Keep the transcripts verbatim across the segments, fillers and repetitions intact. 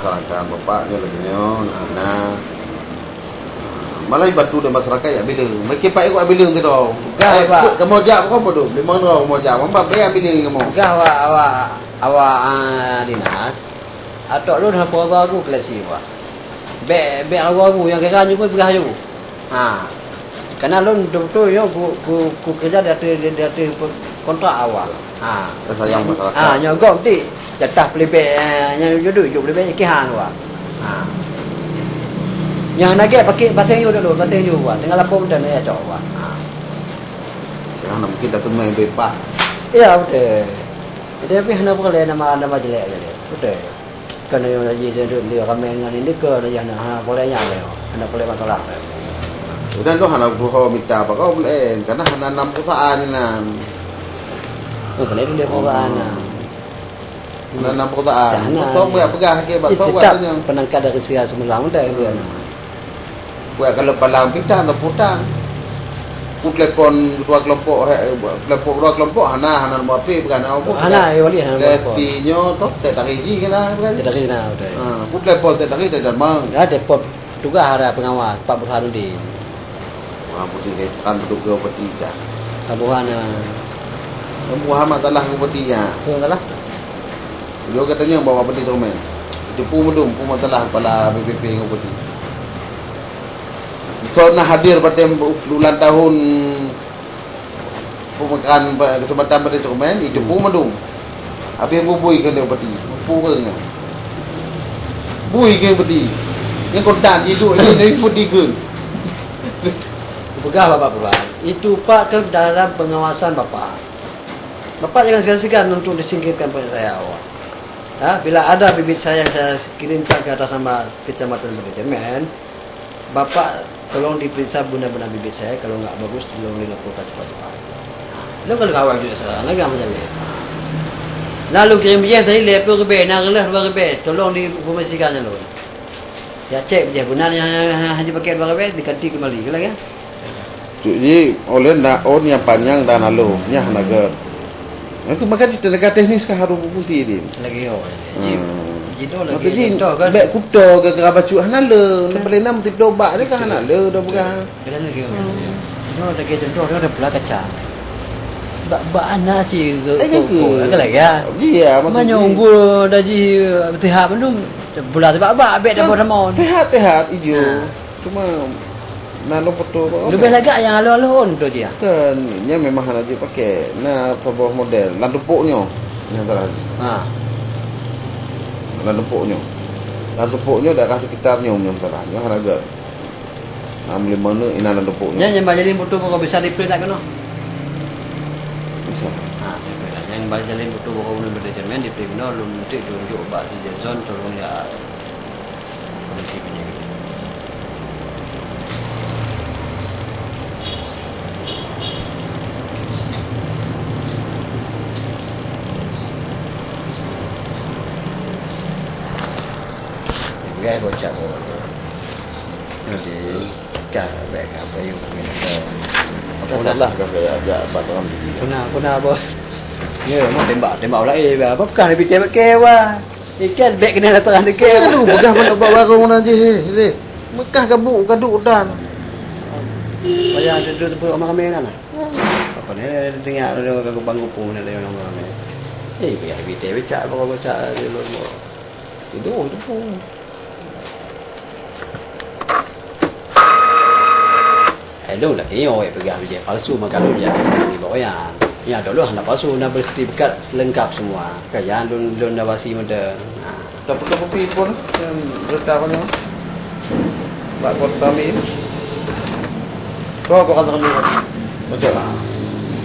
Masyarakat Bapak nyoe lagèe nyoe, nah. Malah bantu di masyarakat jak bileueng. Mungkin Pak Iko jak bileueng tu dah. Gah, Pak. Kamoe jak bukan bodoh. Memang dah kamoe jak. Memang Pak jak bileueng kamoe. Gah awak, awak, awak, ah, dinas. Atok lôn hana peue ragu-ragu keu lé si, Pak. Bèk, bèk ragu-ragu nyang kira nyoe peugah ju. Ha. Karena lôn beutôi-beutôi nyoe ku, ku, ku keureuja di ateueh, di ateueh kontrak awak. Ha. Sayang masyarakat. Ha, nyoe gob ti jatah peulibèk, eh, nyang juduk jok peulibèk kihan awak. Ha. Nyang hana gèt paké paséng nyoe dulu, paséng nyoe awak. Tinggai lapor mantong ya cok awak. Ha. Karena mungkin dah teumé bepah. Ya, beutôi. Jadi, tapi hana peureulèe nama, nama jelek tadi. Beutôi. Kan ayah lagi dia duduk dia ramai dengan ini ke ayah nak ha boleh nya dia. Hana boleh masalah. Udah tu hana buho mita apa kau boleh karena hana enam perusahaan nan. Oh, kena dia perusahaan. Hmm. Hana enam perusahaan. Nah, betul buat pegang ke buat tetap buat penangkap dari sia semalam dah dia. Buat kalau palang pintang atau putang. Ku telepon ketua kelompok, eh, telepon ketua kelompok, hana, hana nombor H P, bukan nombor Hana, eh, wali hana nombor telepon. Lesti nyo tu, tak dari ji kena, bukan? Tak dari na, betul. Ha, ku telepon tak dari, tak ada mang. Ya, telepon tugas ada pengawas, Pak Burhanuddin. Wah, putih ketan duduk ke peti dah. Pak Burhan, ah. Yang Muhammad salah ke peti ya. Betul salah. Beliau katanya bawa peti semen. Itu pu medum, pu masalah kepala B P P ke peti. Soe na hadir bak tem ulang tahun pemekaran ba-, Kecamatan Padang Cerumen, itu pun mandum. Habis bubui keu lé peti. Pureueng. Bui keu peti. Nyang kontan jiduk je dari peti keu. Peugah Bapak Purban, itu Pak ke dalam pengawasan Bapak. Bapak jangan segan-segan untuk disingkirkan pihak saya, awak. Ha, bila ada bibit saya, saya kirimkan ke atas nama Kecamatan Padang Cerumen, Bapak tolong diperiksa benar-benar bibit saya, kalau enggak bagus, tolong dilaporkan cepat-cepat. Lôn ka lheueh awai jeuet sa, lagèe meujaléh. Lalu kirim jih tadi lhèe ploh ribèe, na reuloh dua ribèe, tolong diinformasikan nyan lôn. Ya cek jih, beuna nyan hana jipakai dua ribèe, diganti kembali, kan lagèe? Cuk ji, oleh na ôn nyang panyang dan halôh, nyan hana gèt. Maka, maka di tenaga teknis ka harôh beufungsi, Din. Lagèe nyoe, ji, Hmm. ji droe Maka lagèe ji, contoh kan. Bèk kuto gara-gara bacut hana le, Kan. na beli nam tiep dobak je kan hana le, dah peugah. Kan lagèe nyoe. Hmm. Ji droe lagèe contoh, dia ada pula kaca. Bak, bak ana cit ke, Eh, ke, ke, ke, ke. Agak lagi, ya. Iya, maksud Manyong ji. Unggul dah ji, eh, tihak mandum, pula tibak-bak, abek dah Kan, boh ramon. Tihak, tihak, ijo. Ha. Cuma, na lôn foto bak Leubeh lagak nyang aloh-aloh ôn tu dia. Kan, nyan memang hana jeuet pakai. Na saboh model, lam tupok nyoe. Nyang salah. Ha. Lam tupok nyoe. Lam tupok nyoe daerah sekitar nyoe nyang salah. Nyoe hana gèt. Na meulima nyoe inan lam tupok nyoe. Nyan nyang bak jalin moto pokok bisa diprint tak keunoe? Bisa. Ha, diprint lah. Nyang bak jalin moto pokok gubernur Cerumen diprint keunoe, lôn enteuk tunjuk bak si Jason tolong ya. Kondisi penyakit. Peugah bocah bawah tu. Jadi, ka bèk ka bayu. Apa salah ka bèk ajak bak orang diri? Kuna, kuna, bos. Ya, mau tembak, tembak orang, eh, apa bukan lebih tembak ke, wah. Ikan bèk kena terang dekat. Lu peugah mandum bak warong na jih, eh, leh. Mekah gabuk gaduk dan. Payah ada dua tepuk ramai-ramai kan? Apa ni, ada tengok ada gabuk bangku pun ada yang ramai-ramai. Eh, biar bite becak, bawa becak di luar. Itu, itu pun. Eh, lôn lagèe nyoe, eh, peugah bijèh palsu, maka lôn jak di bawah nyan. Nyan dulu hana palsu, na bersertifikat lengkap semua. Ka nyan lôn, lôn awasi mantong. Nah. Tapi kopi pun, yang berita apa ni? Bak kota mi. Kau, kau kata kami. Betul.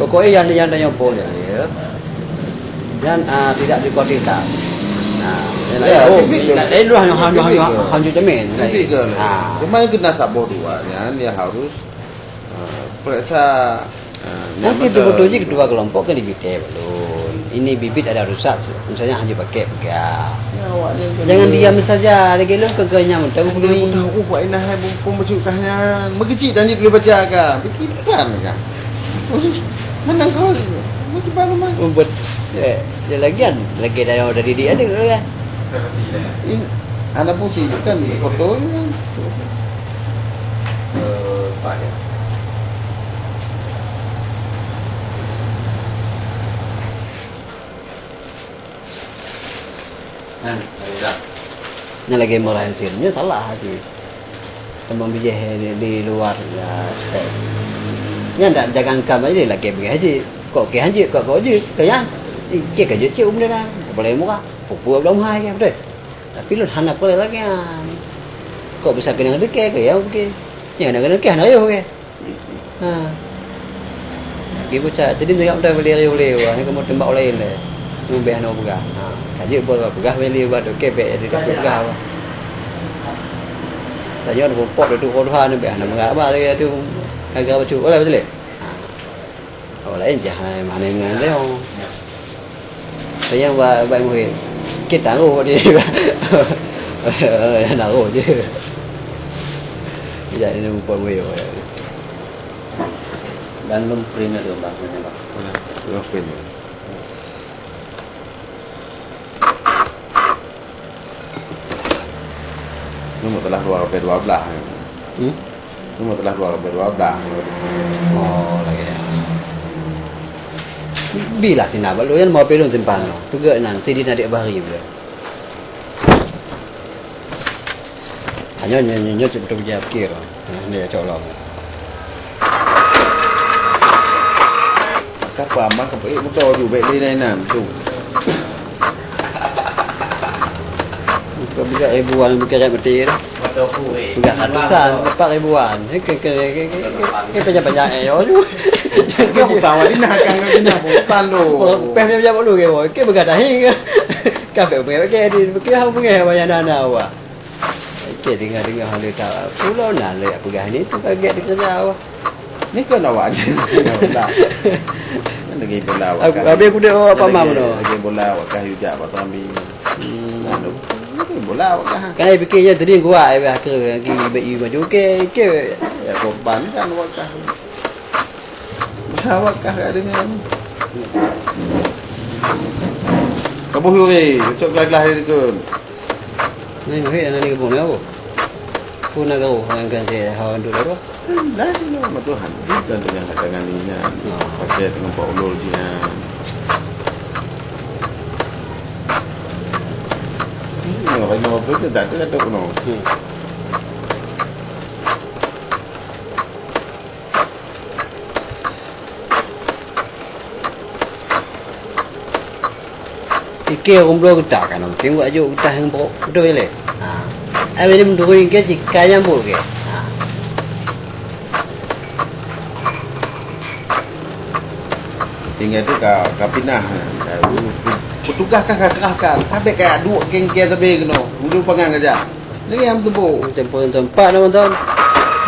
Pokoknya yang, yang tanya pun dia, ya. Dan, ah, tidak dikhawatirkan. Nah, yang lain, Ya, oh, tipikal. Lain dulu hanya, hanya, hanya, Tipikal. hanya jamin. Tipikal. Ah. Cuma yang kena sabar dua, kan, dia harus, ah, periksa, ah, Mungkin nyampe betul-betul je ketua kelompok kan dibite belum. Ini bibit ada rusak, misalnya hanya pakai pegang. Ya, awak ni Jangan kena diam saja, lagi lom ke kenyang, tahu Dia penuhi. pun tahu, oh, buat inah hai, pun, pun bacut kah nyan. Mengecik tadi boleh baca kah? Pikiran kah? Mana kau? Macam mana, Mai? Oh, buat, eh, dia lagi kan? Lagi dah, dah didik anak tu kan? In, Hana fungsi kan foto ni kan. Eh, Pak ya. Kan, ada tak? Nyan lagèe meurai sien, nyan salah hati. Teuma bijéh di, di luar, ya, step. Nyan dak jangankan bak jih, lagèe bijéh jih. Kok kèe hanjeuet, kok kok jeuet, keu nyan. Kèe ka jeuet cit umdana, ka paleng murah. Peue-peue belom hai kèe, beutôi. Tapi lôn hana peureulee lagèe nyan. Kok bisa keunong teuke keu nyang pike. Nyang na keunong teuke hana rayoh kèe. Ha. Lagèe bocah, jadi teuka muda beli rayoh lé, wah, ni kamoe teumbak ulèe lé. Nyoe bèk hana peugah. Ha. Ka jeuet bos peugah, beli bak teuke bèk jadi peugah, wah. Tanyoe peumpok di tuha-tuha ni bèk hana meugah, bah, lagèe tu. Gaga bacut. Olah, beutôi lé? Ha. Awak laén jah, hai, mana yang ngan leo. Saya ba-, baik muhit. Kita roh dia. Nak roh je. Jadi ni mumpung muhit. Dan lôn print ada, Bang, mana, Bang? Lôn print. Nomor telah dua sampai dua belas. Hmm? Nomor telah dua sampai dua belas. Oh, lagèe nyan. Bilah sinan bak lôn, nyan mau pih lôn simpan. Peugah nan, ti di Nadik Bahri pih. Hanya nyoe, nyoe, nyoe cit beutôi jih pikir. Nah, ni cok lom. Ka paham, ka peuék moto ju bèk lé nainan tu. Kau bisa ribuan, bukan kat mati dah. Bukan ratusan, empat ribuan. Ni ke, ke, ke, ke, ke, ke panjang-panjang eh, oh, tu. Dia hutang awak dinah, kan, kau dinah, hutang tu. Peh dia jawab dulu ke, boy. Ke begadai ke? Kan peh pengen ke, di, ke hang pengen banyak nana awak. Oke, dengar-dengar hal dia tak. Pulau nak lek peugah ni tu kaget dia kena awak. Ni kan awak je. Kan lagi bola awak. Aku, habis aku dek awak Pak Mam tu. Lagi bola awak kah yujak Pak Tami. Hmm. Anu, ni bola awak kah. Kan saya fikir je tadi kuat, eh, aku lagi bayi maju. Oke, oke. Ya, korban kan awak kah. Awak kah kat dengan. Kabuh yuri, cocok gelah-gelah dia tu. Ni mungkin anak ni kabuh ni apa? Pun nak kau orang kan saya hawan dulu apa? Dah sini sama Tuhan. Bukan dengan kata dengan dia. Oh. Pakai dengan Pak Ulul dia. Ini orang yang apa tu tak ada kata pun. Hmm. Pike rumblo geutak kan, mungkin buat juk geutak nyang brok. Beutôi lé? Ha. Ai, bila meuturi ke, cika nyambut ke. Ha. Tinggai tu ka, ka pinah, ka, petugas ka, ka kerahkan. Habéh ka duek geng-geng sabe keunoe. Udu pangan keujak. Lagèe nyang teumbok. Teumpat, teumpat, teumpat.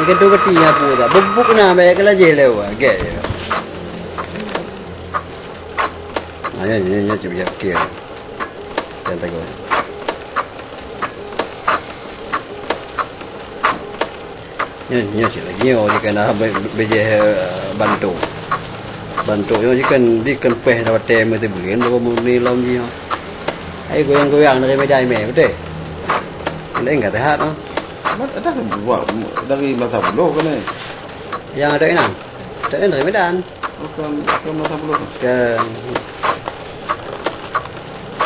Ikan tu peti nyapu tak. Bubuk na, banyak ke lajeh lewat. Gek je. Ha, nyan, nyan, nyan, cuba fikir. Jangan takut. Nyoe, nyoe cit lagèe nyoe jih kan, ah, be-, be-, bijéh, eh, bantok. Bantok nyoe jih kan, di kan péh dah watèe meuteubeuleuen baru murni lom jih nyoe. Hai goyang-goyang dari Medan meh, beutôi? Laén ka teuhat, ah. Mat-, dah buat dari masa buloh kan, eh? Yang ada inang. Ada dari Medan. Bukan, bukan masa buloh. Ke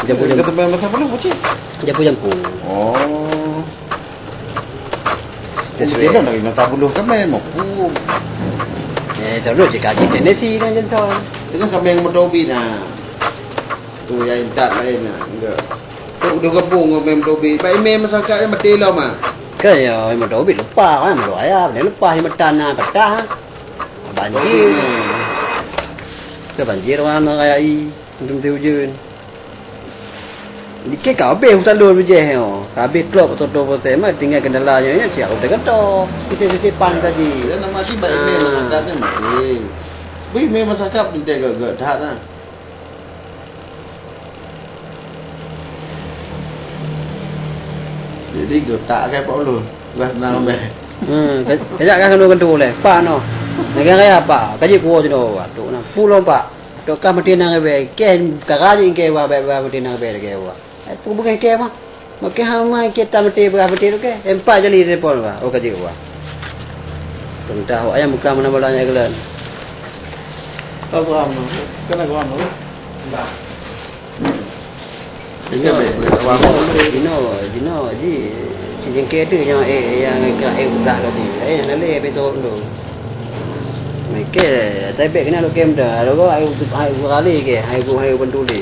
jampu-jampu. Kata masa buloh, Pakcik? Jampu-jampu. Oh. Sesuai. Mungkin dari masa buloh kan main mokpu. Eh, dulu je kaji Tennessee dan jenton. Tengah kami yang motor bi na. Tu yang intat lain na. Enggak. Tu udah gabung dengan motor bi. Baik main masyarakat yang mati lah mah. Kan ya, motor bi lepas kan, motor ayah, dia lepas di mata na kata. Banjir. Ke banjir orang nak rayai, untuk mesti hujan. Dikit ka habéh hutan dua bijéh nyoe. Ka habéh klop atau dua puluh tema tinggal kendala nyoe, nyoe siap udah ganto. Sisi-sisi pan tadi. Dia nama si baik main masyarakat ni mati. Bui main masyarakat pintai gak-gak dah lah. Jadi geutak ke Pak Ulun. Bah tenang beh. Hmm, ke-, kejak ka keunoe keutu lé. Pak noh. Negara raya Pak. Kaji kuwoe jinoe Pak. Tok nah. Pulo Pak. Tok ka meutinang beh. Keh kara jih keh wah beh, beh meutinang beh keh wah. Eh, peue beungéh keh mah. Maka hama kita meuti beurah meuti tu ke? Empat jali telepon bah. Oh, ka jeuet bah. Teuntah awak nyang buka mana bola nyang keulon. Abraham, kena Abraham tu. Dah. Ingat baik boleh tak faham. Dino, dino, dino, ji, si jengke tu nyang, eh, nyang ka, eh, udah tadi. Eh, nyang nalai habis turun tu. Maka, tapi baik kena lukis muda. Lalu kau, ayo, ayo, beralih ke? Ayo, ayo, bantu dia.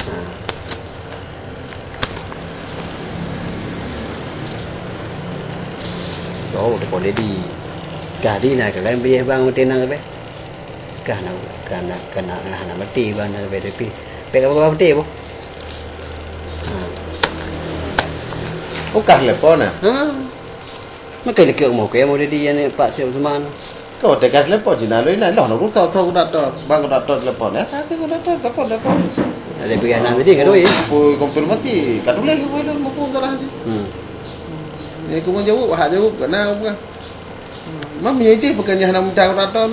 Ha. Oh, telepon Dedi. Dah di nak kalian beli bang mesti nak apa? Kah nak, kah nak, kah nak, nah, nak mati bang nak apa tapi. Pek apa mati apa? Ha. Oh, kah telepon ah? Ha. Maka lagi umur kaya mau Dedi yang ni Pak Syekh Usman. Kau tegas telepon cina lu ini. Loh, nak rusak, rusak, udah tu. Bang, udah tu telepon. Ya, sakit, udah tu telepon, telepon. Ada pilihan nanti dia, kata, ya. Aku konfirmasi, kat tulis aku itu, mumpung salah je. Hmm. Ni aku mau jawab, hak jawab, kena apa? Mam, ya, itu bukan yang nak minta udah tu,